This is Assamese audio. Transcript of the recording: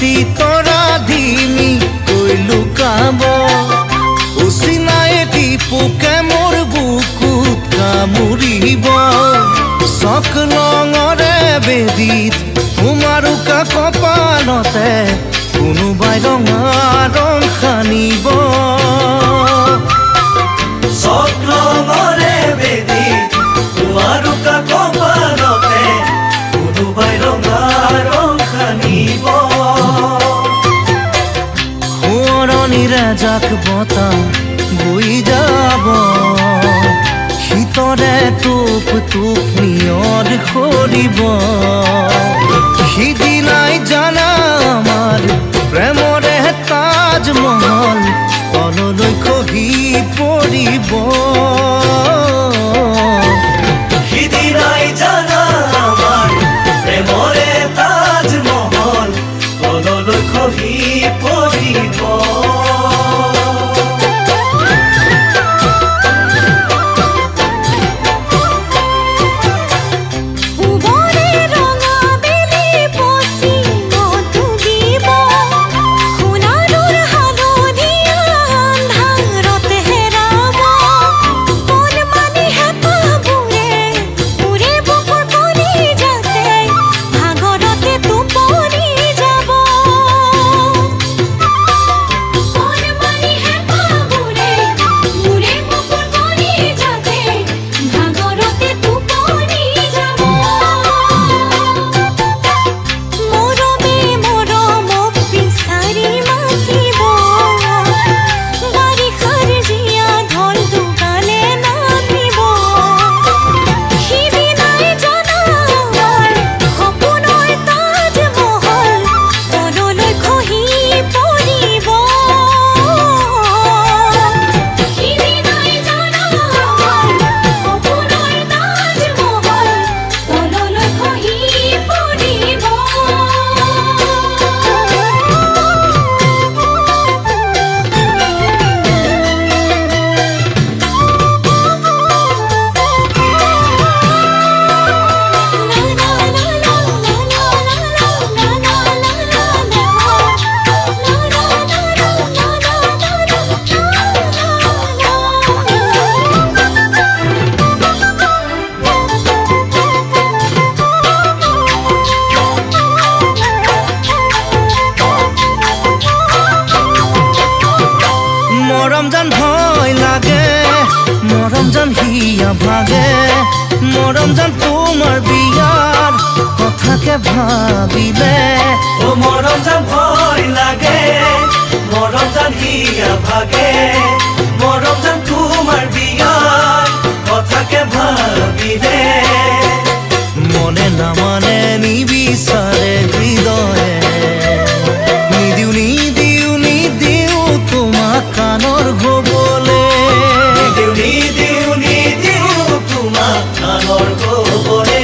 ৰাতি তৰা ধিমি কৈ লুকাব, উচিনাই পোকে মোৰ বুকুত কামুৰিব। চকলঙৰে বেদীত তোমাৰো কপালতে কোনোবাই ৰঙা ৰং সানিব। চকলঙৰে বেদীত তোমাৰো কপালতে কোনোবাই ৰঙা ৰং সানিব। সোঁৱৰণিৰে জাক বতাহ বৈ যাব, শীতৰে টোপ টোপ নিয়ৰ সৰিব। সিদিনাই জানা আমাৰ প্ৰেমৰে তাজমহল তললৈ খহি পৰিব। সিদিনাই জানা আমাৰ প্ৰেমৰে তাজমহল তললৈ খহি পৰিব। মৰম যেন ভয় লাগে, মৰম যেন হিয়া ভাগে, মৰম যেন তোমাৰ বিয়াৰ কথাকে ভাবিলে। অ মৰম যেন ভয় লাগে, মৰম যেন হিয়া ভাগে, মৰম যেন তোমাৰ বিয়াৰ কথাকে ভাবিলে। মনে নামানে নিবিচাৰে হৃদয়ে, নিদিওঁ নিদিওঁ নিদিওঁ তোমাক কাণৰ হবলে। নিদিওঁ নিদিওঁ নিদিওঁ তোমাক কাণৰ হবলে।